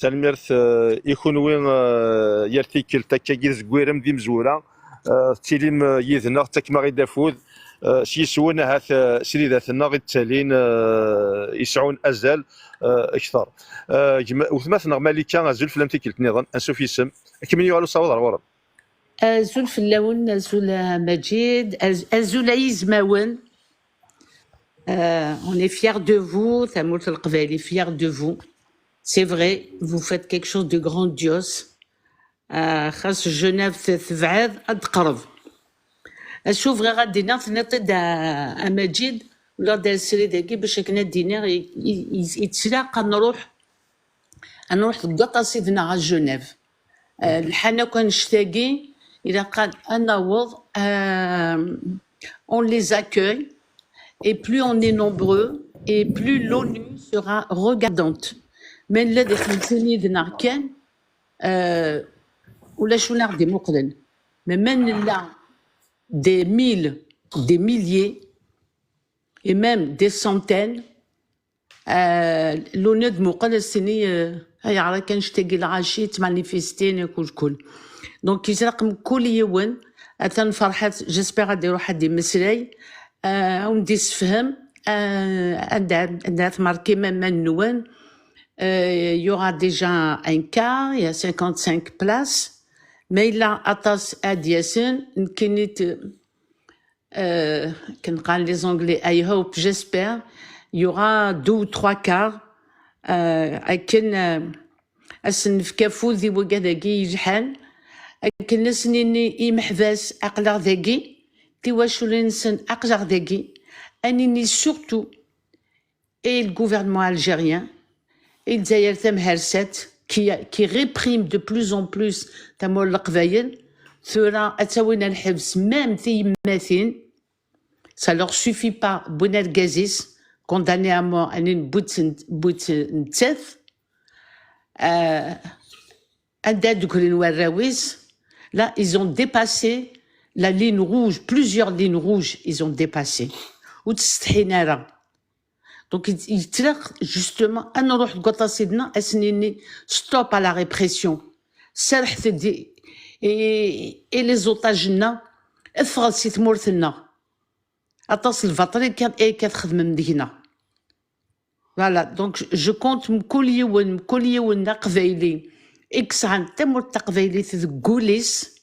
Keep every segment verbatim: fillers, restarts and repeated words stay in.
Tanemmirt, eh, i kunwi, eh, yal tikkelt akkagi tzegwirem d imezwura, eh, tettilim, eh, yid-neɣ, ttakem-aɣ-id afud, eh, s yiswen ahat, eh, sridat-nneɣ i d-ttalin, eh, yesɛun azal, eh, kter. Eh, gma-, wetma-tneɣ Malika, azul fell-am tikkelt-nniḍen, ansuf yis-m. Akken yuɣal usawaḍ ar ɣur-m. Azul fell-awen, azul a Maǧid, az-, azul a yizmawen. Euh, on est fiers de vous, tamurt n Leqbayel est fière de vous. C'est vrai, vous faites quelque chose de grandiose. Euh, xas Genève t-, tebɛed, ad d-teqreb. Acu bɣiɣ ad d-iniɣ, tenniḍ-t-id a, a Maǧid, ula d srid-agi, bac akken ad d-iniɣ, i, i, i, yettlaq ad nruḥ, ad nruḥ deg waṭas yid-neɣ a Genève. Euh, lḥan akk annect-agi, ilaq ad, ad naweḍ, euh, on les accueille, et plus on est nombreux, et plus l'ONU sera regardante. Ma nella di xemsin yid-neɣ kan, euh, ulac win aɣ-d-imuqlen. Mais ma nella des mille, des milliers, et même des centaines, euh, l'ONU ad d-muqel, ad s-tini, euh, ayɣer akka annect-agi lɣaci ttmanifestin akk lkul. Donc, yettlaq mkul yiwen, atan Ferḥat, j'espère ad iruḥ ad d-imeslay, euh, ad wen-d-issefhem, euh, anda, anda tmerkim aman-nwen. Euh, il y aura déjà un quart, il y a cinquante-cinq places. Ma yella aṭas ad d-yasen, nekkini t-, euh, akken qqaren les Anglais, I hope, j'espère, il y aura deux ou trois quarts, euh, akken, euh, ad sen-nefk afud i wigad-agi yelḥan, akken ad sen-nini i yimeḥbas aql-aɣ dagi, tiwaculin-nsen aql-aɣ dagi, ad nini surtout et le gouvernement algérien, et Lezzayer tamherset, qui, qui réprime de plus en plus tamurt n Leqbayel, tura ad tawin ar lḥebs même tiyemmatin, ça leur suffit pas, wwin argaz-is, condamné à mort, anin wwin-t, wwin-t nettat, euh, anda ad d-ggrin warraw-is, là, ils ont dépassé la ligne rouge, plusieurs lignes rouges, ils ont dépassé. Ur ttsetḥin ara. Donc, il, il tient justement à nous regarder, à stop à la répression. Serḥet-d i, i, i les otages-nneɣ, ffɣet si tmurt-nneɣ. Aṭas n lbaṭel i akka, i akka txedmem deg-neɣ. Voilà, donc je compte mkul yiwen, mkul yiwen d aqbayli i yesɛan tamurt taqbaylit deg wul-is,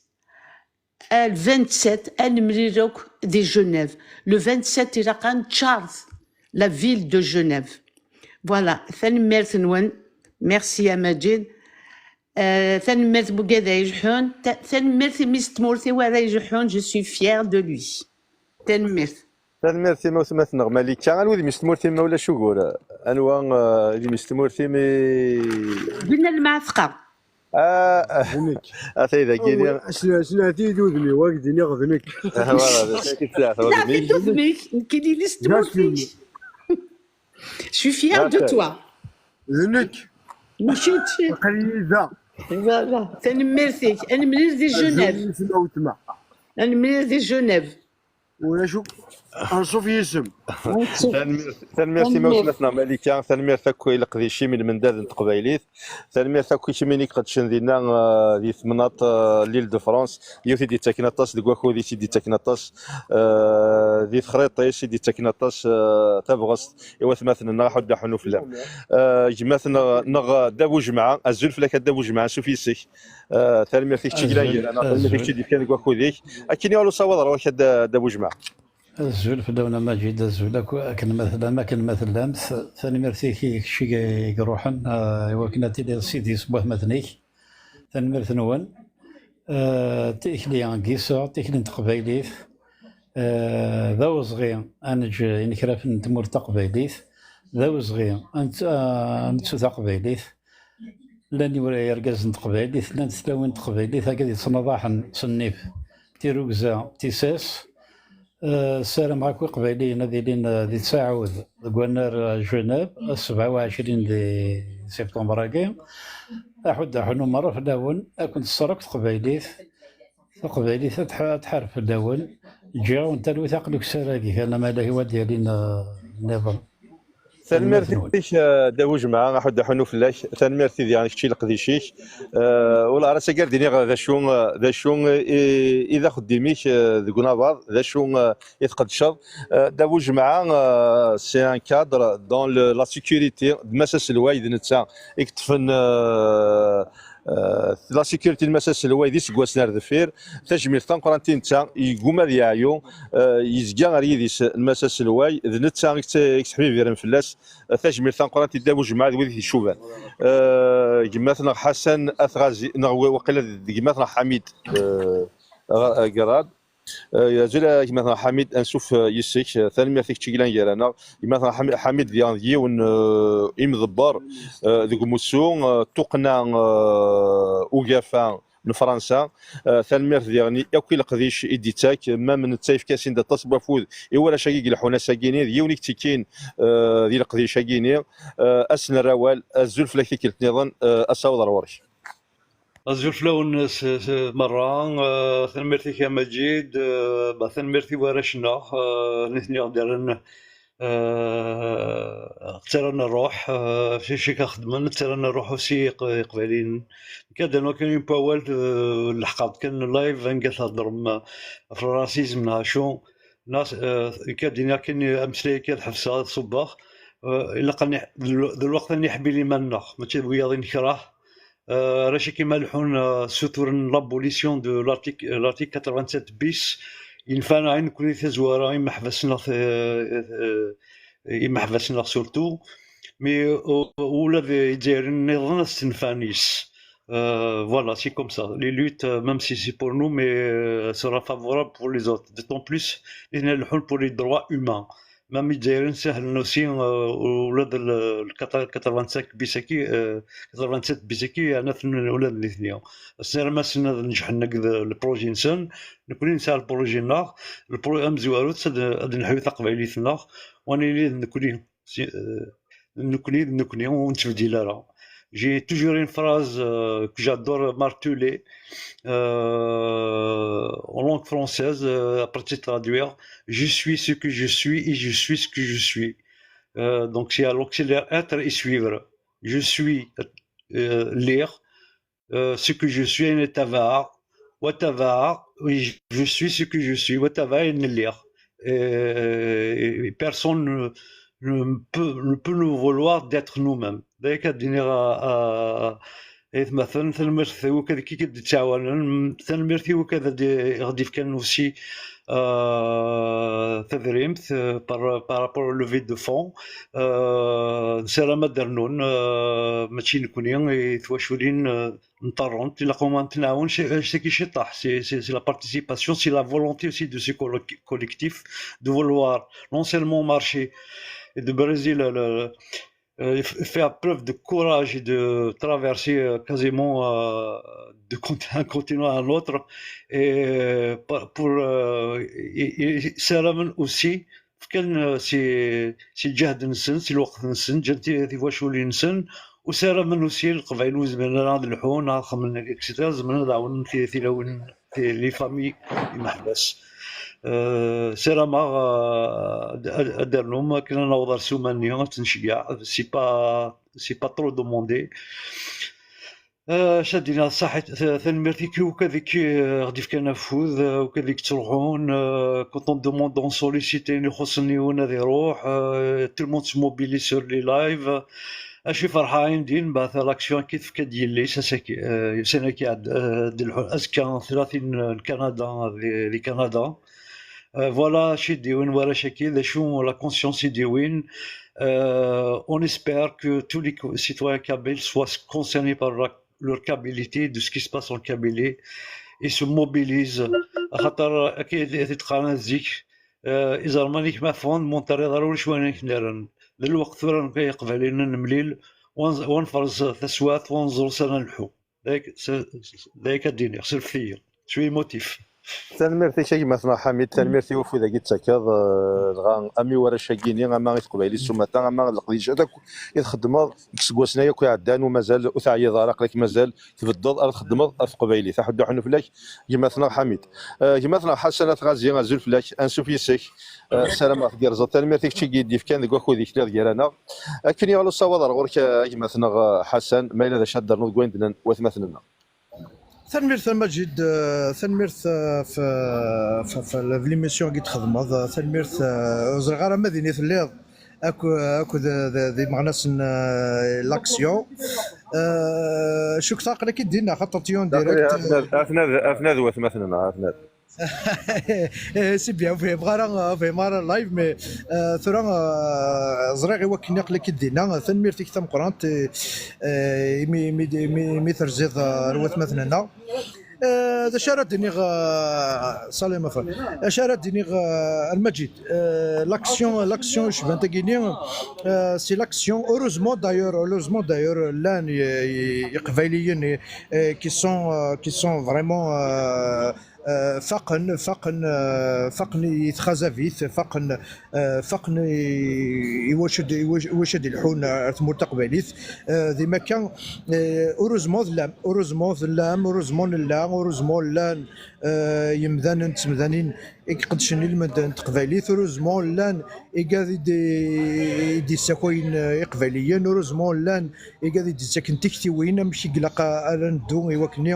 le vingt-sept, ad nemlil akk di Genève. Le vingt-sept, ilaq ad neččar la ville de Genève. Voilà, tanemmirt-nwen. Merci a Maǧid. Euh, tanemmirt i wigad ay ijeḥḥun. Ta-, tanemmirt i mmi-s n tmurt-iw ara ijeḥḥun, je suis fière de lui. Tanemmirt. Tanemmirt i ma-, wetma-tneɣ Malika. Anwa i d mmi-s n tmurt-im, ma ulac ugur? Anwa, euh, i d mmi-s n tmurt-im i... Bina Lmeɛteqa. Ah, d nekk. Atay dagi. Aw, sna-, sneɛt-iyi-d udem-iw, ad k-d-iniɣ d nekk. Ah, voilà, d nekk i d-tesɛiḍ udem-ik. Nekkini d mmi-s n tmurt-ik. Je suis fière de toi. D nekk. Mačči d kečč. Aql-iyi da. Voilà. Tanemmirt-ik. Ad nemlil di Genève. Azul yis-m a wetma. Ad nemlil di Genève. Ulac akk. Anṣuf yis-m. Tanemmirt, tanemmirt i ma-, tanemmirt, wetma-tneɣ Malika, tanemmirt akk i leqdic-im i lmendad n teqbaylit, tanemmirt akk i kemmini iqeddcen dinna, eh, di temnaḍt, eh, l'Île-de-France, yiwet i d-yettaken aṭas deg wakud-is, i d-yettaken aṭas, eh, di texriṭ-is, i d-yettaken aṭas, eh, tabɣest i watmaten-nneɣ, aḥuddu aḥunnu fell-am. Eh, gma-tneɣ, neɣ Dda Bujemɛa, azul fell-ak a Dda Bujemɛa, ansuf yis-k. Eh, tanemmirt i kečč i yellan gar-aneɣ, tanemmirt i kečč i d-yefkan deg wakud-ik. Akken yuɣal usawaḍ ɣer-k a Dda, Dda Bujemɛa. Azul fell-awen a Maǧid, azul akk akken ma tellam, akken ma tellamt. Tanemmirt-ik i kečč i, i iruḥen, eh, i wakken ad tiliḍ s idis n watmaten-ik. Tanemmirt-nwen. Eh, tikli n yiseɣ, tikli n teqbaylit. Eh, d awezɣi ad neǧǧ inekrafen n tmurt taqbaylit. D awezɣi ad nett-, eh, ad nettu taqbaylit. Llan iwra-, yergazen n teqbaylit, llant tlawin n teqbaylit, akka d yettnaḍaḥen s nnif, tirrugza, tissas. Eh, ssarameɣ akk iqbayliyen ad ilin, eh, di tsaɛud deg wannar, eh, Genève, ssebɛa u ɛecrin di septembre-agi. Aḥuddu aḥunnu merra fell-awen, ad ken-teṣṣer akk teqbaylit. Taqbaylit ad tḥ-, ad tḥareb fell-awen. Ǧǧiɣ-awen talwit, aql-ik s ara agi, kan amalahi wa d-yalin, eh, nniḍen. Tanemmirt-ik, eh, Dda Bujemɛa, aḥuddu aḥunnu fell-ak. Tanemmirt i diɣen kečč i leqdic-ik. Eh, wala ara s-agar d-iniɣ d acu, eh, d acu i, i d axeddim-ik, eh, deg unabaḍ, d acu, eh, i tqeddceḍ. Eh, Dda Bujemɛa, eh, c'est un cadre dans le, la sécurité, d Mass Aselway, d netta i yeṭṭfen, eh, eh, la sécurité n Mass Aselway d iseggasen ar deffir. Tajmilt tameqqrant i netta, yegguma ad yeɛyu, eh, yezga ar yidis n Mass Aselway, d netta i yett-, i yetteḥbibiren fell-as. Tajmilt tameqqrant i Dda Bujemɛa d wid i t-icuban. Eh, gma-tneɣ Ḥasan At Ɣazi, neɣ wa-, waqila d gma-tneɣ Ḥamid, eh, Ɣ-, Gerrad. Eh, azul a gma-tneɣ Ḥamid, ansuf, eh, yes-k. Eh, tanemmirt i kečč i yellan gar-aneɣ. Gma-tneɣ Ḥami-, Ḥamid diɣen d yiwen, eh, imḍebber, eh, deg umussu, eh, tuqqna, eh, ugafa n Fransa. Eh, tanemmirt diɣen i akk i leqdic i d-ittak, ma netta yefka-asen-d aṭas n wafud i warrac-agi i ileḥḥun ass-agi-ni, d yiwen i yettekkin, eh, di leqdic-agi-ni. Eh, ad s-nerr awal, azul fell-ak tikkelt nniḍen, eh, ad s-aweḍ ar ɣur-k. Azul fell-awen s, s, merra. Eh, tanemmirt-ik a Maǧid. Eh, bah, tanemmirt i warrac-nneɣ, eh, nitni i ɣ-d-rran, eh, ttarran rruḥ, eh, fi cik xedmen, ttarran rruḥ aussi iq-, iqbayliyen. Nekk ad d-rnuɣ kan yiwen wawal, eh, leḥqeɣ-d kan live anga theddrem, eh, ɣef le racisme neɣ acu. Nas, eh, nekk ad d-iniɣ kan ameslay-agi ad ḥebseɣ ad ṣubbeɣ. Eh, ilaq ad niḥ-, d l-, d lweqt ad niḥbil iman-nneɣ, mačči d wiyaḍ i nekreh. Eh, arrac-agi ma leḥḥun, eh, ssuturen l'abolition de l'article, l'article quatre-vingt-sept bis, yenfan-aɣ i nekkni tazwara, imeḥbas-nneɣ, eh, eh, imeḥbas-nneɣ surtout, mais, eh, ula d Izzayriyen nniḍen ad stenfan yes. Euh, voilà, c'est comme ça. Les luttes, euh, même si c'est pour nous, mais, euh, sera favorable pour les autres. D'autant plus, ils leḥḥun pour les droits humains. Même Izzayriyen sahlen aussi, euh, ula d le, le quatre-vingt-cinq bis-agi, euh, quatre-vingt-sept bis-agi, yeɛna-ten ula d nitni. Ssaramasen ad neǧḥen deg le projet-nsen, nekkni nesɛa le projet-nneɣ, le pro-, amezwaru ad, ad neḥyu taqbaylit-nneɣ, u ad nili d nekkni, si, euh, nekkni d nekkni, ur nettbeddil ara. J'ai toujours une phrase, euh, que j'adore marteler, euh, en langue française, euh, après de traduire, je suis ce que je suis et je suis ce que je suis. Euh, donc, c'est à l'accélère être et suivre. Je suis, euh, lliɣ, euh, ce que je suis, n tabɛeɣ, wa tabɛeɣ, oui, je suis ce que je suis, wa tabɛeɣ, n lliɣ. Et, et personne ne, ne peut, ne peut nous vouloir d'être nous-mêmes. D aya kan ad d-iniɣ a, a, a aytmaten, tanemmirt i wakk ad k-id-ttɛawanen, tanemmirt i wakk ad d-, i ɣ-d-ifkan aussi, euh, tadrimt, euh, par, par rapport au levée de fonds. Euh, nessaram ad d-rnun, euh, mačči nekkni, i twaculin, euh, nṭerrent, ilaq ad ten-nɛawen ci-, ci-, ciṭṭaḥ. C'est, c'est, c'est la participation, c'est la volonté aussi de ce collo-, collectif de vouloir non seulement marcher et de briser le, le, euh, f-, faire preuve de courage et de traverser, euh, quasiment, euh, de cont-, un continent à un autre, et, euh, pa-, pour, euh, et, et ssaramen aussi, fkan, euh, si, si lǧehd-nsen, si lweqt-nsen, ǧǧan ti-, tiwaculin-nsen, u ssaramen aussi Leqbayel ur zmiren ara ad lḥun, ad xedmen, et cetera, zemren ad ɛawnen ti-, tilawin, ti-, les familles imeḥbas. Euh, ssarameɣ, euh, ad, ad, ad d-rnum akken ad naweḍ ar ssuma-nni, ad tt-nceggeɛ. C'est pas, c'est pas trop demandé. Euh, acu ad d-iniɣ, ṣaḥit, ta-, tanemmirt i wakk ad k-, euh, ɣ-d-ifkan afud, euh, wakk ad k-ttruḥun, euh, quand on demande, on sollicite ayen ixuṣṣen yiwen ad iruḥ, euh, tout le monde se mobilise sur les lives. Acu i ferḥeɣ ayen din, bah, ta l'action-agi tefka-d yelli-s, ass-agi, euh, ussan-agi iɛedda, euh, d lḥu-, azekka tlatin n Kanada, di, di Kanada. Euh, voilà, acu i d-iwin warrac-agi, d acu la conscience i d-iwin. Euh, on espère que tous les co-, citoyens kabyles soient concernés par la, leur kabilité, de ce qui se passe en Kabylie, et se mobilisent. Axaṭer, akka i d-, i d-qqaren zik, euh, iẓerman-ik ma ffɣen, ur terriḍ ara ulac wayen i k-nniren. D lweqt tura nekk ay Iqbayliyen ad nemlil, wa nẓ-, wa nferẓ taswiɛt, wa nẓer s ara nlḥu. D aya k-, s-, s-, d aya kan ad d-iniɣ, sirfet-iyi. Je suis émotif. Tanemmirt-ik a gma-tneɣ Ḥamid, tanemmirt i ufud-agi d-tettakeḍ, eh, dɣa ama i warrac-agi-nni, ama i teqbaylit s umata, ama d leqdicat akk i txeddmeḍ deg iseggasen-a akk iɛeddan, u mazal ur teɛyiḍ ara, aql-ak mazal tbeddeḍ ara txeddmeḍ ɣef teqbaylit. Aḥuddu ḥennu fell-ak, gma-tneɣ Ḥamid. Eh, gma-tneɣ Ḥasan At Ɣazi, azul fell-ak, ansuf yes-k. Eh, ssarameɣ tgerrzeḍ. Tanemmirt i kečč i yi-d-yefkan deg wakud-ik, lliɣ gar-aneɣ. Akken yeɣli usawaḍ ar ɣur-k, eh, a gma-tneɣ, eh, Ḥasan, ma yella d acu ad d-ternuḍ deg wayen d-nnan watmaten-nneɣ. Tanemmirt a Majid, eh, tanemmirt, eh, f, f, f, f l'émission i d-txedmeḍ, eh, tanemmirt, eh, ur ẓriɣ ara ma din i telliḍ, ak-, akked, eh, d, d imeɣnasen, eh, l'action. Eh, cukkeɣ aql-ak-id dinna, xaṭer tu es en direct. Atnad, atnad, atnad watmaten-nneɣ, atnad. Eh, c'est bien, ur fhimeɣ ara, ur fhimeɣ ara live, mais, eh, tura, eh, ẓriɣ i wakken aql-ak-id dinna. Tanemmirt-ik tameqqrant, eh, eh, imi, imi, imi, imi terziḍ, eh, ar watmaten-nneɣ. Eh, d acu ara d-iniɣ, eh, Salim Afan? Acu ara d-iniɣ, eh, a Lmajid? Eh, l'action, l'action icban tagini, eh, c'est l'action. Heureusement d'ailleurs, heureusement d'ailleurs, llan i, i, Iqbayliyen, eh, qui sont, eh, qui sont vraiment, eh, eh, faqen, faqen, eh, faqen i txazabit, faqen, eh, faqen i, i wacu d, i wacu, i wacu ad ilḥun ar tmurt taqbaylit. Eh, di makka, eh, heureusement tellam, heureusement tellam, heureusement nella, heureusement llan, eh, yemdanen d temdanin i iqeddcen ilmend n teqbaylit, heureusement llan igad i d-, i d-issakayen, eh, iqbayliyen, heureusement llan igad i d-ittaken tiktiwin amek i ilaq a-, ara neddu i wakken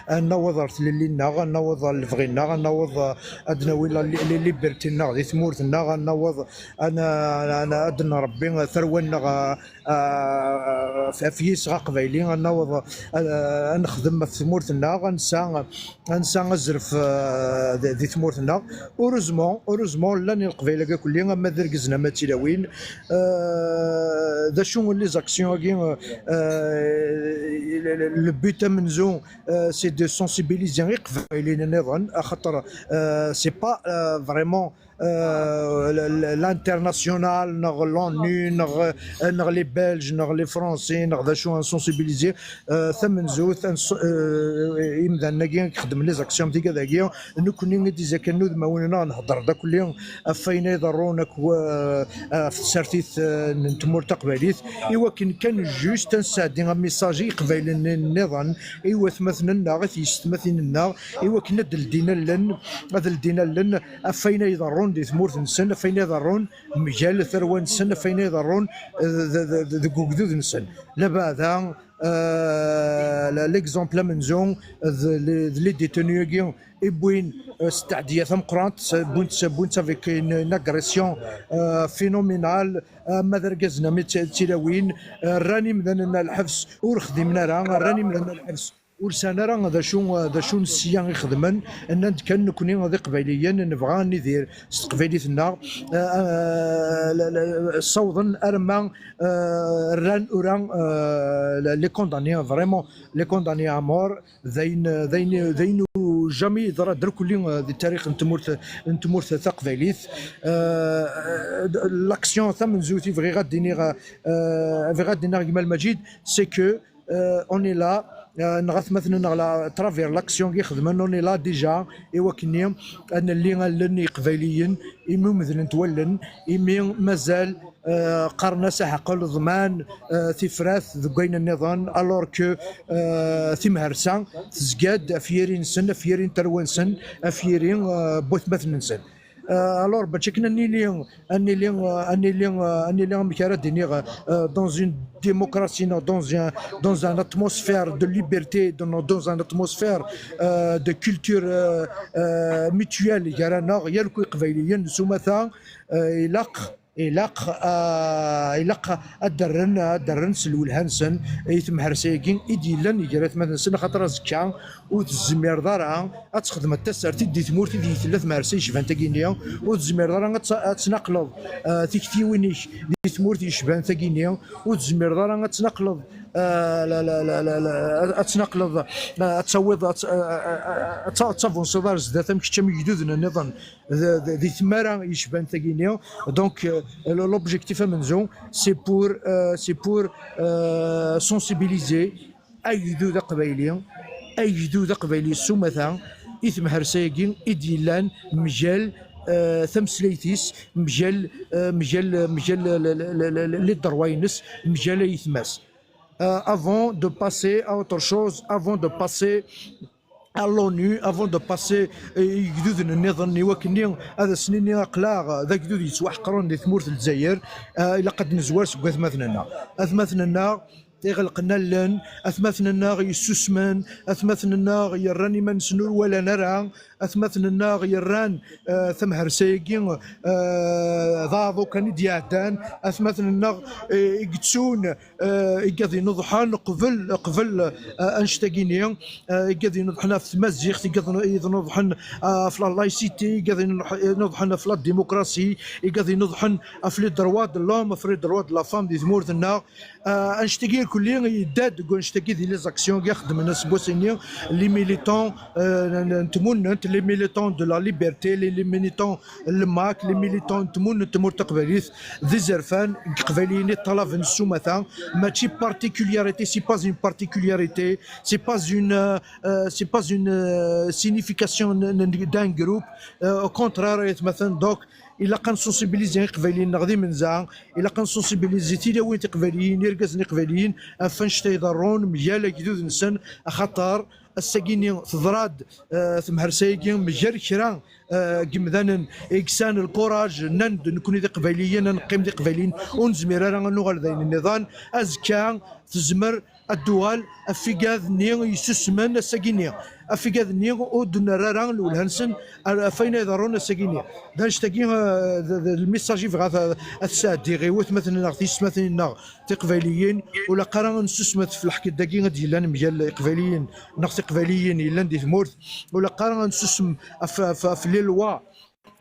ad naweḍ ar tlelli-nneɣ, ad naweḍ ar lebɣi-nneɣ, ad naweḍ, eh, ad nawi la, li, li liberté-nneɣ di tmurt-nneɣ, ad naweḍ ad na-, ad na-, ad nṛebbi tarwa-nneɣ, eh, eh, ɣef, ɣef yiseɣ aqbayli, ad naweḍ, eh, ad nexdem ɣef tmurt-nneɣ, ad nesɛa, ad nesɛa azref, eh, di, di tmurt-nneɣ. Heureusement, heureusement, llan i Leqbayel-agi kulli, ama d irgazen, ama d tilawin. Eh, d acu n les actions-agi, eh, eh, le, le, le but amenzu, eh, c'est de sensibiliser Iqbayliyen nniḍen, axaṭer, eh, c'est pas, eh, vraiment, eh, l-, l-, l'international, neɣ l'ONU, neɣ, eh, neɣ les Belges, neɣ les Français, neɣ d acu, ad nsensibiliser, eh, tamenzut, ad nse-, eh, imdanen-agi i ixeddmen les actions tigad-agi, nekkni i d-izakan n udmawen-nneɣ, nhedder-d akk-, ɣef wayen ay iḍerrun akk, eh, ɣef tsertit, eh, n tmurt taqbaylit, i wakken kan juste ad nesɛeddi amessage i Iqbayliyen nniḍen, i watmaten-nneɣ, i tyessetmatin-nneɣ, i wakken ad ldin allen, ad ldin allen ɣef wayen ay iḍerrun di tmurt-nsen, ɣef wayen ay iḍerrun mgal tarwa-nsen, ɣef wayen ay iḍerrun, eh, d-, d-, d-, deg ugdud-nsen. Labeɛda, eh, la, l'exemple amenzu d, d les détenus-agi i wwin, eh, s tteɛdiya tameqqrant, s-, wwin-tt, wwin-tt avec une, une agression, eh, phénoménale, eh, ama d argazen, ama d tilawin, eh, rran imdanen ar lḥebs, ur xdimen ara, rran imdanen ar lḥebs. Ur sɛan ara d acu, d acu n sya i xedmen, nnan-d kan nekkni d Iqbayliyen, nebɣa ad nidir s teqbaylit-nneɣ, eh, eh, la, la, ssawḍen arma, eh, rran ura, eh, les condamnés, vraiment, les condamnés à mort, d ayen, d ayen, d ayen ur jamais yeḍra d irkelli, eh, di tarix n tmurt, n tmurt taqbaylit. Eh, l'action tamenzut i bɣiɣ ad d-iniɣ, eh, bɣiɣ ad d-iniɣ gma Lmajid, c'est que, eh, on est là, eh, neɣ atmaten-nneɣ la, à travers l'action i xedmen, on est là déjà, i wakken ad nelli allen i Iqbayliyen, imi ur medlent wallen, imi mazal, eh, qqaren-as aḥeqq ḍman, eh, tifrat deg wayen nniḍen, alors que, eh, timhersa tezga-d ɣef yiri-nsen, ɣef yiri n tarwa-nsen, ɣef yiri, eh, n watmaten-nsen. Euh, alors, bac akken ad nili, ad nili, euh, ad nili, euh, ad nili, amek ara d-iniɣ, euh, dans une démocratie, non, dans un, dans une atmosphère de liberté, dans, dans une atmosphère, euh, de culture, euh, euh, mutuelle, gar-aneɣ, yakk Iqbayliyen, s umata, euh, ilaq, ilaq, euh, ilaq ad d-rren, ad d-rren s lwelha-nsen i temhersa-agi i d-yellan gar atmaten-nsen, axaṭer azekka ur tezmireḍ ara ad txedmeḍ tasertit di tmurt ideg tella temhersa yecban tagini, ur tezmireḍ ara ad t-, ad tnaqleḍ, eh, tiktiwin-ik di tmurt yecban tagini, ur tezmireḍ ara ad tnaqleḍ, eh, la, la, la, la, la, ad tnaqleḍ, eh, ad tawiḍ, ad t-, eh, eh, eh, ad ta-, ad tavansiḍ ar zdat am kečč am igduden nniḍen d-, d-, di tmara yecban tagini. Donc, euh, l'objectif amenzu, c'est pour, euh, c'est pour, euh, sensibiliser agdud aqbayli, agdud aqbayli s umata, i temhersa-agi i d-yellan mgal, eh, tameslayt-is, mgal, eh, mgal, mgal, eh, le, le, le, le, le, les droits-ines, mgal ayetma-s. Euh, avant de passer à autre chose, avant de passer à l'ONU, avant de passer, eh, i yegduden nniḍen, i wakken ad asen-nini aql-aɣ d agdud yettwaḥeqren di tmurt n Lezzayer, eh, ilaq ad nezwar seg watmaten-nneɣ. Atmaten-nneɣ iɣelqen allen, atmaten-nneɣ yessusmen, atmaten-nneɣ yerran iman-nsen ur walan ara, atmaten-nneɣ yerran, eh, tamhersa-agi, eh, d aḍu kan i d-iɛeddan, atmaten-nneɣ, eh, i yettun, eh, igad ineḍḥen qbel, qbel, eh, annect-agi-nni, eh, igad ineḍḥen ɣef tmaziɣt, igad ineḍḥen, eh, ɣef la laïcité, igad ineḍḥen ɣef la démocratie, igad ineḍḥen ɣef les droits de l'homme, ɣef les droits de la femme di tmurt-nneɣ. Eh, annect-agi irkelli yedda-d deg wannect-agi di les actions i xeddmen aseggas-nni les militants, eh, n, n tmunent, les militants de la liberté, les, les militants n le MAK, les militants n tmunent n tmurt taqbaylit, d izerfan n Iqbayliyen i ṭṭalaben s umata, mačči particularité, c'est pas une particularité, c'est pas une, euh, euh, c'est pas une, euh, signification n, n, d'un groupe, euh, au contraire, aytmaten. Donc, ilaq ad nsensibiliser Iqbayliyen-nneɣ d imenza, ilaq ad nsensibiliser tilawin tiqbayliyin, irgazen iqbayliyen, ɣef annect-a iḍerrun mgal agdud-nsen, axaṭer ass-agi-nni teḍra-d, eh, temhersa-agi mgal kra, eh, n yimdanen i yesɛan lkuraj, nnan-d, "Nekkni d Iqbayliyen, ad neqqim d Iqbayliyen, ur nezmir ara ad nuɣal d ayen nniḍen." Azekka tezmer ad d-tuɣal ɣef igad-nni yessusmen ass-agi-nni, ɣef igad-nni ur d-nerra ara lwelha-nsen ar, ɣef wayen ay iḍerrun ass-agi-nni. D annect-agi, eh, d, d lmissaj i bɣiɣ ad, ad t-sɛeddiɣ i watmaten-nneɣ, tiyessetmatin-nneɣ tiqbayliyin, ur ilaq ara ad nsusmet ɣef lḥedd-agi i d-yellan mgal Iqbayliyen neɣ Tiqbayliyin yellan di tmurt, ur ilaq ara ad nsusem ɣef, ɣef, ɣef les lois,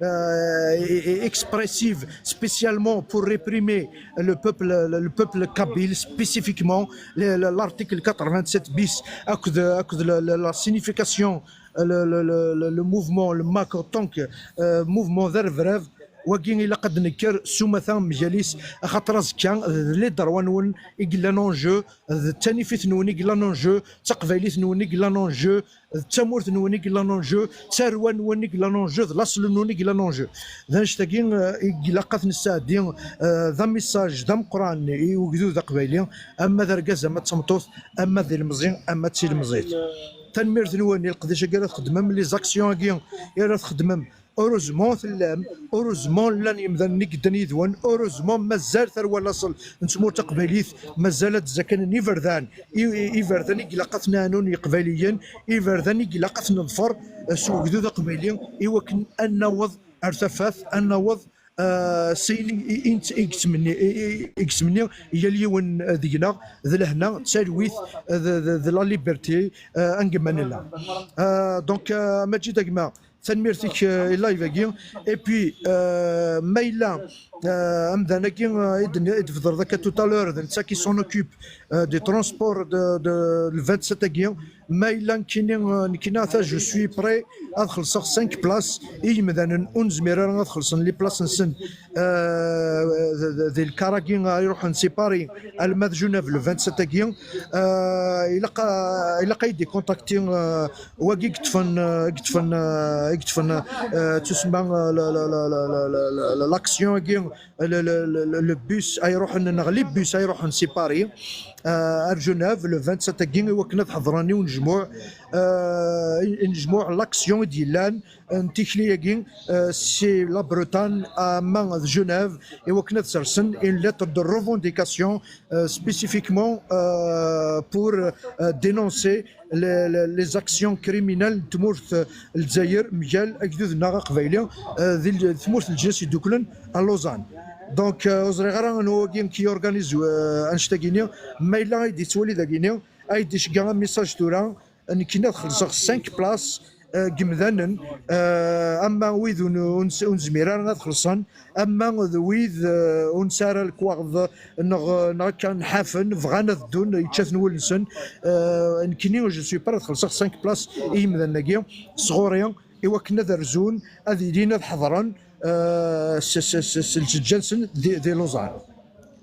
euh, et, et expressives spécialement pour réprimer le peuple, le, le peuple kabyle, spécifiquement le, le, l'article quatre-vingt-sept bis, akked, akked le, le, la signification, le, le, le, le, le mouvement, le MAK en tant que, euh, mouvement d arebrab. Wagi ilaq ad d-nekker s umata mgal-is, axaṭer azekka d les droits-nwen i yellan en jeu, d tanifit-nwen i yellan en jeu, d taqbaylit-nwen i yellan en jeu, d tamurt-nwen i yellan en jeu, d tarwa-nwen i yellan en jeu, d laṣel-nwen i yellan en jeu. D annect-agi, eh, i ilaq ad t-nesɛeddi, eh, d amissaj d ameqqran i ugdud aqbayli, ama d argaz, ama d tameṭṭut, ama d ilemẓi, ama d tilemẓit. Tanemmirt-nwen i leqdic-agi ara txedmem, les actions-agi ara txedmem. Heureusement tellam, heureusement llan yimdanen i yeddan yid-wen, heureusement mazal tarwa n laṣel n tmurt taqbaylit, mazal ad d-zakanen iberdan, i, i, iberdan i ilaq ad ten-ɛnun Yiqbayliyen, iberdan i ilaq ad ten-neḍfer, eh, s ugdud aqbayli, i wakken ad naweḍ ar tafat, ad naweḍ, eh, s ayen i, i, i, i yettmenni, i, i, i yettmenni yal yiwen, eh, deg-neɣ, d lehna, d talwit, eh, d, d, d la liberté, eh, anga ma nella. Eh, donc, eh, Maǧid a gma, tanemmirt-ik, euh, i live-agi. Et puis, euh, ma yella, euh, amdan-agi, euh, i d-, i d-tbedreḍ akka tout à l'heure, d netta qui s'en occupe, euh, du transport de, de, le vingt-sept-agi. Ma yella nekkini, euh, nekkini, ata, je suis prêt ad xellṣeɣ cinq places i yimdanen ur nezmir ara ad xellṣen les places-nsen, euh, d, d, di lkar-agi ara iruḥen si Paris alma d Genève le vingt-sept-agi. Euh, ilaq, ilaq ad yi-d-ikontakti, euh, wagi i yeṭṭfen, euh, i yeṭṭfen, euh, i yeṭṭfen, euh, tusemma, euh, la, la, la, la, la, la, la, l'action-agi, le, le, le, le, le bus ay iruḥen, neɣ les bus ay iruḥen si Paris, euh, ar Genève, le vingt-sept-agi, i wakken ad ḥeḍren i unejmuɛ, euh, i, i unejmuɛ, l'action i d-yellan, euh, n tikli-agi, euh, si la Bretagne, ama d Genève, i wakken ad sersen une lettre de revendication, euh, spécifiquement, euh, pour, euh, dénoncer les, les, les actions criminelles n tmurt, euh, Lezzayer, mgal agdud-nneɣ aqbayli, euh, di l-, tmurt n Leǧnas Yeddukklen à Lausanne. Donc, euh, ur ẓriɣ ara anwa wagi i organise, euh, annect-agi-ni, ma yella ay d-yettwali dagi-ni, ay d-iceggeɛ amessage tura, nekkini ad xellṣeɣ cinq places, euh, n yimdanen, euh, ama wid ur n-, ur n-, ur nezmir ara ad xellṣen, ama d wid, euh, ur nesɛi ara lekwaɣeḍ neɣ, neɣ akka nḥafen, bɣan ad ddun, yečča-ten wul-nsen. Euh, nekkini, je suis prêt ad xellṣeɣ cinq places i yimdanen-agi sɣur-i, i wakken ad rzun, ad ilin, ad ḥeḍren, euh, s, s, s, s lǧeǧǧa-nsen di, di Lausanne.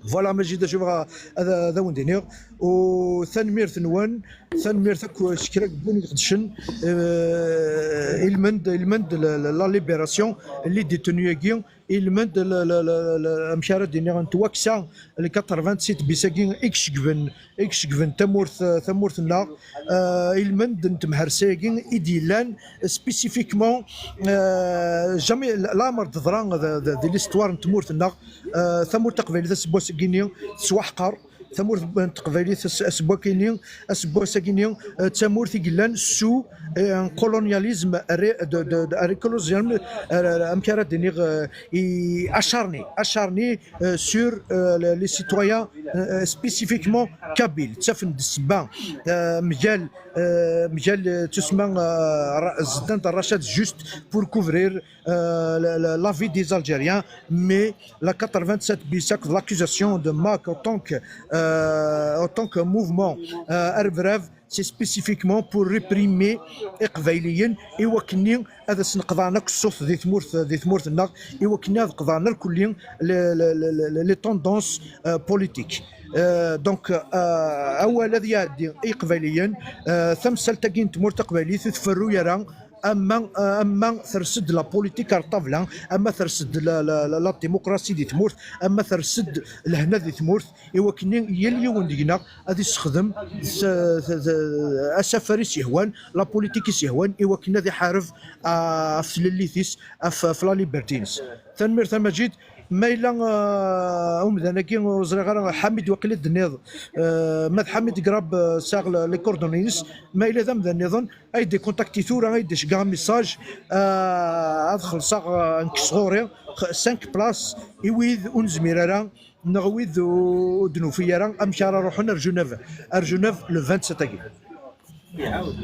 Voilà, Maǧid, d acu bɣiɣ ad, ad awen-d-iniɣ. U tanemmirt-nwen, tanemmirt akk s kra n win iqedcen, euh, ilmend, ilmend la, la, la libération, les détenus-agi, ilmend la, la, la, la, amek ara d-iniɣ, n twaksa, le quatre-vingt-sept bis-agi i iceggben, i iceggben tamurt, tamurt-nneɣ, euh, ilmend n temhersa-agi i d-yellan spécifiquement, euh, jamais, laɛmer d-teḍra d, d, di l'histoire n tmurt-nneɣ, euh, tamurt taqbaylit aseggas-agi-ni tettwaḥqer, tamurt n teqbaylit as-, aseggas-agi-ni, aseggas-agi-ni, euh, d tamurt i yellan sous, euh, un colonialisme, ré-, de, de, de, un colonialisme, euh, amek ara d-iniɣ, euh, i-, acharné, acharné, euh, sur, euh, les, les citoyens, euh, spécifiquement kabyles. Ttafen-d ssebba, euh, mgal, euh, mgal, euh, tusma, euh, ra-, zeddan d rracad juste pour couvrir, euh, la, la, la vie des Algériens, mais la quatre-vingt-sept bis, l'accusation de Mac en tant que, euh, en tant que mouvement, euh, arbrève, c'est spécifiquement pour réprimer Iqbayliyen, i wakken ad asen-qeḍɛen akk ṣṣut di tmurt, di tmurt-nneɣ, i wakken ad qeḍɛen irkelli les, les, les, les, les tendances, euh, politiques. Euh, donc, euh, awal ad iɛeddi i Iqbayliyen, euh, tamsalt-agi n tmurt taqbaylit ur tferru ara, ama, ama ters-d la politique ar ṭṭabla, ama ters-d la, la, la, la démocratie di tmurt, ama ters-d lehna di tmurt, i wakken yal yiwen deg-neɣ ad issexdem s-, s-, s-, asafar i s-yehwan, la politique i s-yehwan, i wakken ad iḥareb, ah, ɣef tlellit-is, ɣef, ɣef la liberté-ines. Tanemmirt a Maǧid. Ma yella, ah, umdan-agi, ur ẓriɣ ara, Ḥamid, waqila d-tenniḍ, ah, ma d Ḥamid Grab, ah, sɛiɣ le-, les coordonnées-ines, ma yella d amdan nniḍen, ay d-ikontakti tura, ay d-iceggeɛ message, ah, ad xellṣeɣ, ah, nekk sɣur-i, cinq places i wid ur nezmir ara, neɣ wid ur d-nufi ara amek ara ruḥen ar Genève, ar Genève le vingt-sept-agi.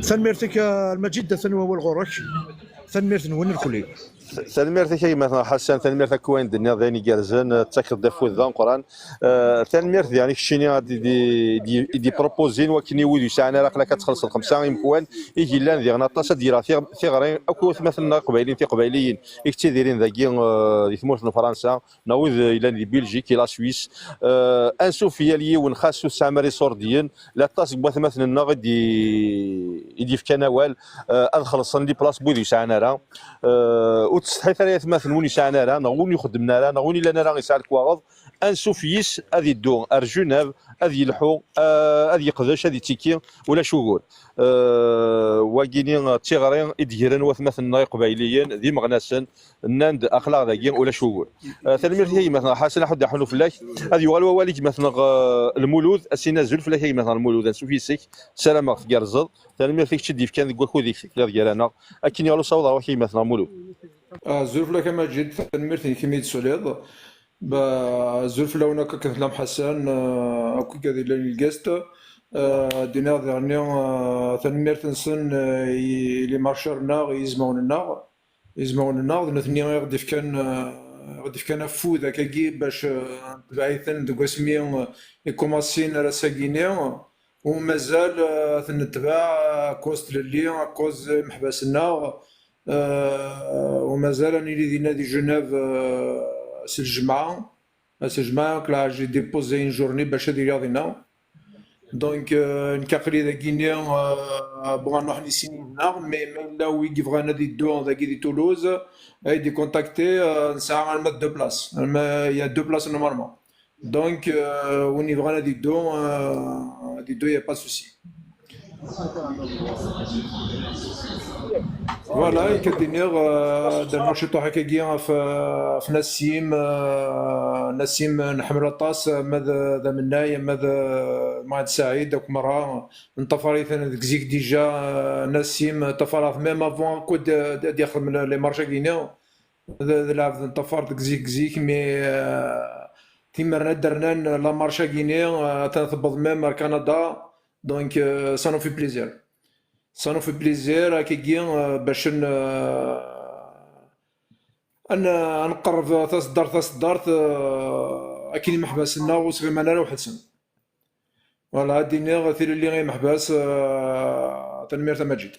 Tanemmirt-ik, ah, Lmaǧid, atan wawal ɣur-k. Tanemmirt-nwen lkulli. Tanemmirt-ik a gma-tneɣ Ḥasan, tanemmirt akk wayen d-tenniḍ d ayen igerrzen, eh, tettakeḍ-d afud d ameqqran. Eh, tanemmirt diɣen i keččini ad d-, d-, d-, d-, d-, propozin wakken i wid ur yesɛan ara aql-ak ad txellṣeḍ xemsa imekwan i yellan diɣen aṭas ad d-yerr tiɣ-, tiɣri akk watmaten-nneɣ iqbayliyen tiqbayliyin i yettidirin dagi, eh, di tmurt n Fransa, neɣ wid yellan di Belgique, la Suisse. Euh, ansuf i yal yiwen, xas ur tesɛam ara iṣurdiyen, la aṭas n watmaten-nneɣ i d-, i d-yefkan awal, euh, ad xellṣen les places n wid ur yesɛan ara. Euh, ur ttsetḥit ara i atmaten n win yesɛan ara, neɣ win ixeddmen ara, neɣ win yellan ara yesɛa lekwaɣeḍ. Ansuf yis ad iddu ar Genève, ad yelḥu, euh, ad yeqdec, ad ittekki, ulac ugur. Euh, wagini d tiɣri i d-gren watmaten-nneɣ iqbayliyen d imeɣnasen, nnan-d aql-aɣ dagi, ulac ugur. Eh, tanemmirt i gma-tneɣ Ḥasan, ad ḥudd aḥunu fell-ak. Ad yuɣal wawal i gma-tneɣ, eh, Lmulud, ad s-yini azul fell-ak a gma-tneɣ Lmulud, ansuf yes-k, ssarameɣ tgerrzeḍ. Tanemmirt i kečč i d-yefkan deg wakud-ik, telliḍ gar-aneɣ. Akken yuɣal usawaḍ ɣer-wen a gma-tneɣ Lmulud. Azul fell-ak a Maǧid, tanemmirt-inek imi d-tessuliḍ. Ba, azul fell-awen akk akken tellam Ḥasan, eh, akk i yellan i lgast. Eh, ad d-iniɣ diɣenni, eh, tanemmirt-nsen, eh, i les marcheurs-nneɣ, i yizmawen-nneɣ. Izmawen-nneɣ, d nutni i ɣ-d-ifkan, eh, i ɣ-d-ifkan afud akkagi bac, eh, netbeɛ-iten deg wasmi, eh, i kumasin ar ass-agi-ni, u mazal, eh, ad ten-netbeɛ, eh, akuz tlelli, akuz imeḥbas-nneɣ, eh, u mazal ad nili dinna di Genève, eh, s ljemɛa. Ass n ljemɛa, nekk lɛaǧ i d-ippoze une journée bac ad iliɣ dinna. Donc, euh, nekk aql-i dagini, euh, bɣan ruḥen i sin yid-neɣ, mais ma yella wi yebɣan ad iddu dagi di Toulouse, ad yi-d-ikontakti, euh, nesɛa alma d deux places. Alma, il y a deux places normalement. Donc, euh, win yebɣan ad iddu, euh, ad iddu, il y a pas de souci. Voilà, akka d-iniɣ, euh, ad d-rnuɣ ciṭuḥ akkagi ɣef, ɣef Nassim, euh, Nassim nḥemmel aṭas, ma d, d amennay, ma d, ma d Saɛid, akk merra, nṭafar-iten deg zik déjà, euh, Nassim, ṭṭafareɣ-t même avant akk ad, ad, ad yaxdem le-, les marches-agi-ni, d, d lɛebd nṭafar deg zik, zik, mais, euh, timerna d-rnan la marche-agi-ni, euh, atan tewweḍ même ar Canada, donc, euh, ça nous fait plaisir. Ça nous fait plaisir, akkagi, euh, bac n-, euh, ad n-, ad nqerreb taseddart, taseddart, euh, akken imeḥbas-nneɣ ur sɣiman ara weḥd-sen. Voilà, ad d-iniɣ tilelli i imeḥbas, euh, tanemmirt a Maǧid.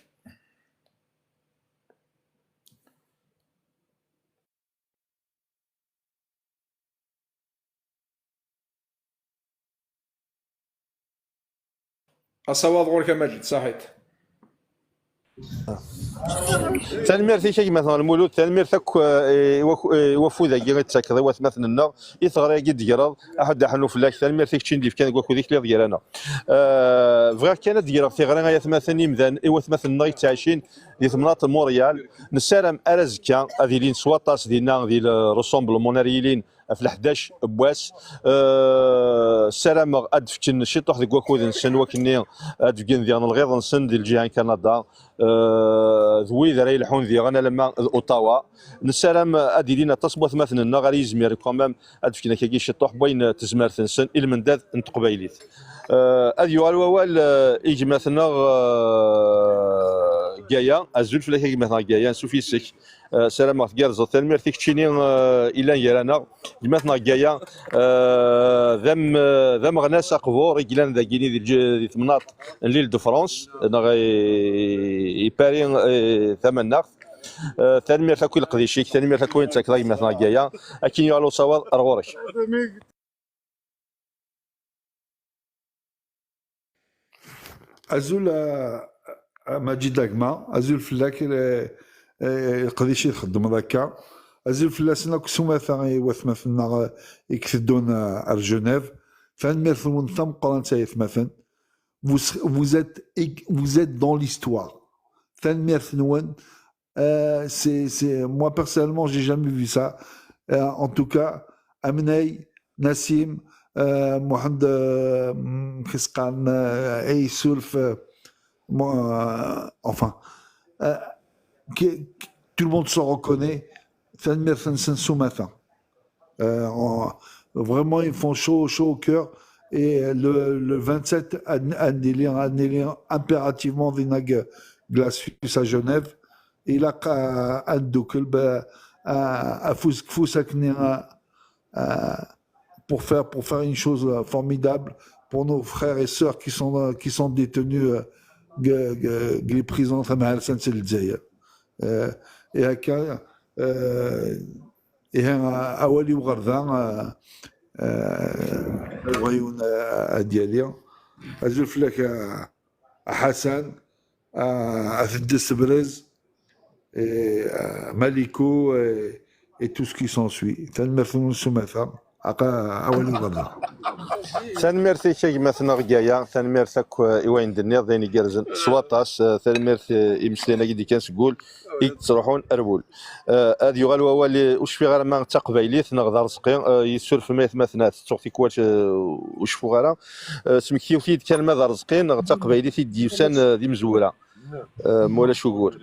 Asawaḍ ɣur-k a Maǧid, saḥit. Tanemmirt-ik a gma-tneɣ Lmulud, tanemmirt akk, eh, i wak- eh, i wafud-agi i d-tettakeḍ i watmaten-nneɣ, i teɣri-agi d-tegreḍ, aḥud aḥennu fell-ak, tanemmirt i keččini d-yefkan deg wakud-ik, telliḍ gar-aneɣ. Eh, bɣiɣ kan ad d-greɣ tiɣri ay atmaten imdan, i watmaten-nneɣ i yettɛicin di temnaḍt n Montréal. Nessaram ar azekka ad ilin s waṭas dinna di le rassemblement ara yilin ɣef leḥdac n wass. Eh, ssarameɣ ad d-fken ciṭuḥ deg wakud-nsen, wakken-nni ad d-fken diɣen lɣiḍ-nsen di lǧiha n Kanada. Eh, d wid ara yelḥun diɣen alamma d Ottawa. Nessaram ad d-ilin aṭas n watmaten-nneɣ ara yizmiren quand même ad d-fken akkagi ciṭuḥ n wayen tezmert-nsen i lmendad n teqbaylit. Eh, ad yuɣal wawal, eh, i gma-tneɣ, eh, Gaya. Azul fell-ak a gma-tneɣ Gaya, ansuf yes-k. Eh, ssarameɣ tgerrzeḍ. Tanemmirt i keččini, eh, illan gar-aneɣ. Gma-tneɣ Gaya, eh, d am- eh, d ameɣnas aqbur i yellan dagini di lǧ- di temnaḍt n l'Île de France, neɣ i, i Paris, eh, tamaneɣt. Eh, tanemmirt akk i leqdic-ik, tanemmirt akk i wayen d-tettakeḍ a gma-tneɣ Gaya. Akken yuɣal usawaḍ ar ɣur-k. Azul a, a Maǧid a gma, azul fell-ak, eh, eh, leqdic i txeddmeḍ akka. Azul fell-asen akk s umata i watmaten-nneɣ, eh, i iteddun, eh, ar Genève. Tanemmirt-nwen tameqqrant ay atmaten. Vous, vous êtes, vous êtes dans l'histoire. Tanemmirt-nwen. Euh, c'est, c'est, moi, personnellement, j'ai jamais vu ça. Euh, en tout cas, Amnay, Nassim, euh, Mohamed, euh, Khiskan, euh, et Soulf, euh, moi, euh, enfin, euh, que, que tout le monde se reconnaît. Tanemmirt-nsen s umata. Euh, on- vraiment, ils font chaud, chaud au cœur. Et le, le vingt-sept, ad, ad nili, ad nili impérativement dinna deg la Suisse à Genève. Ilaq, euh, ad neddukel, ben, euh, afus deg ufus akken, euh, euh, pour faire, pour faire une chose, euh, formidable pour nos frères et sœurs qui sont, euh, qui sont détenus, euh, deg, deg, deg les prisons tamhalsant n Lezzayer. Euh, et akka, euh, ihi, awal-iw ɣer da, euh, euh, uɣayun, euh, ad yali. Azul fell-ak, euh, a Ḥasan, euh, a Teddes Brez, et, euh, Maliko, et, et tout ce qui s'ensuit. Tanemmirt-nwen s umata. Aqa awal-iw ɣer da. Tanemmirt-ik a gma-tneɣ Gaya, tanemmirt akk, eh, i wayen d-tenniḍ, d ayen igerrzen s waṭas. Eh, tanemmirt, eh, i imeslayen-agi d-ikkan seg wul i yettruḥun ar wul. Eh, ad yuɣal wawal, eh, ur cfiɣ ara ma d taqbaylit neɣ d Arezqi, eh, yessurfem ay atmaten, ah, tettuɣ tikwal, eh, ur cfuɣ ara. Eh, smektiwt-iyi-d kan ma d Arezqi neɣ d taqbaylit i d-yusan, eh, d imezwura. Eh, ma ulac ugur.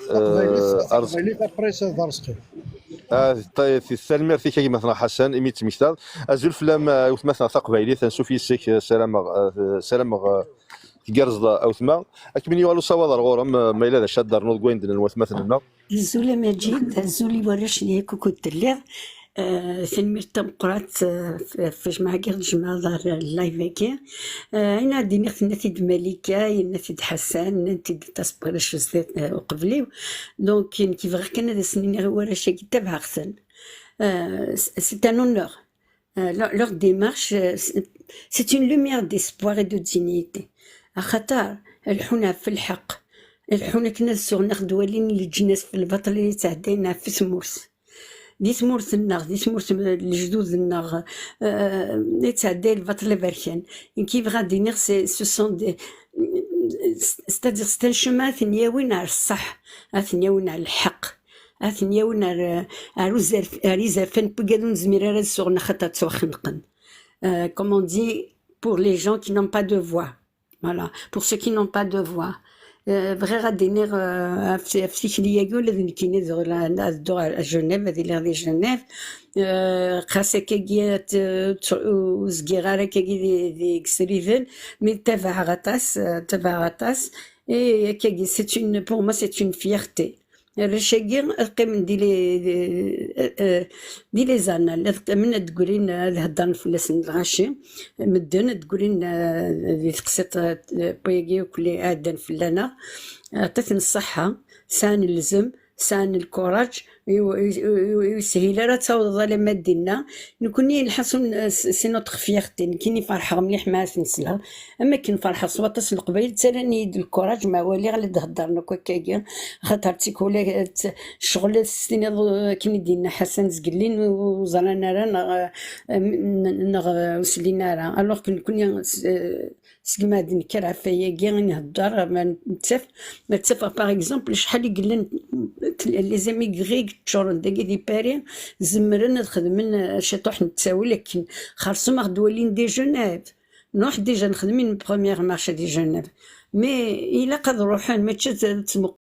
Taqbaylit, Eh, Arezqi. taqbaylit, après ça d Arezqi. Ah, t- t- tanemmirt-ik a gma-tneɣ Ḥasan, imi d-temmektaḍ. Azul fell-am, ah, a wetma-tneɣ taqbaylit, ansuf yes-k, eh, sarameɣ, eh, sarameɣ, eh, tgerrzeḍ a wetma. Akken yuɣal usawaḍ ar ɣur-m, eh, ma yella d acu ad d-ternuḍ deg wayen d-nnan watmaten-nneɣ. Azul a Maǧid, azul i warrac-nni akk ukud telliḍ. Eh, tanemmirt tameqqrant, eh, f- f jmaɛ i ɣ-d-tjemɛeḍ ar live-agi. Eh, ayen ara d-iniɣ tenna-t-id Malika, yenna-t-id Ḥasan, nnan-t-id aṭas n warrac zdat, eh, uqbel-iw. Donc, nekk bɣiɣ kan ad asen-iniɣ i warrac-agi, tabɛeɣ-ten. Euh, c- c'est un honneur. Euh, leur, leur démarche, euh, c'est c'est une lumière d'espoir et de dignité. Axaṭer leḥḥun ɣef lḥeqq, leḥḥun akken ad suɣen ad ɣ-d-walin leǧnas f lbaṭel i yettɛeddayen ɣef tmurt. Di tmurt-nneɣ, di tmurt n lejdud-nneɣ, euh, yettɛedday lbaṭel aberkan. Nekk i bɣiɣ ad d-iniɣ, c'est- ce sont des, c'est-à-dire, c'est un chemin ad ten-yawin ar ṣṣeḥ, ad ten-yawin ar lḥeqq. Ad ten-yawin ar, ar, uzerf, ar izerfan n wigad ur nezmir ara ad suɣen axaṭer ttwaxenqen. Euh, comme on dit, pour les gens qui n'ont pas de voix. Voilà, pour ceux qui n'ont pas de voix. Euh, bɣiɣ ad d-iniɣ, euh, ɣef ɣef tikli-agi, ula d nekkini ad ɣ- ad dduɣ ar Genève, ad iliɣ di Genève. Euh, xas akkagi ad t- ur zgiɣ ara akkagi di, di, deg sriden, mi ttabaɛeɣ aṭas, euh, ttabaɛeɣ aṭas. Et akkagi, c'est une, pour moi, c'est une fierté. Arrac-agi ad qqimen di les, di, euh, euh, di les annales, ad qqimen ad d-grin, euh, ad heddren fell-asen lɣaci, medden ad d-grin, euh, di teqsiṭ, euh, n wayagi akk li ɛeddan fell-aneɣ. Ɛṭit-ten ṣṣeḥḥa, sɛan lzem, sɛan lkuraǧ, Ur yeshil ara ad tawḍeḍ alamma d dinna. Nekkni, lḥaṣun, c'est notre fierté. Nekkini ferḥeɣ mliḥ mi ara ten-sleɣ. Am akken ferḥeɣ s waṭas n Leqbayel, ttarran-iyi-d lkuraǧ ma waliɣ la d-heddren akk akkagi. Axaṭer d tikwal, ccɣel, s tiniḍ, akken i d-yenna Ḥasan Zgelli, ur ẓran ara neɣ, neɣ ur slin ara. Alors que nekkni, segmi ad d-nekker ɣef wayagi i nhedder, ma nettaf, ma ttafeɣ, par exemple, acḥal i yellan les émigrés i yeččuren dagi di Paris, zemren ad xedmen ciṭuḥ n ttawil akken. Xerṣum ad ɣ-d-walin di Genève. Nruḥ déjà nexdem une première marche di Genève. Mais ilaq ad ruḥen, mačči ad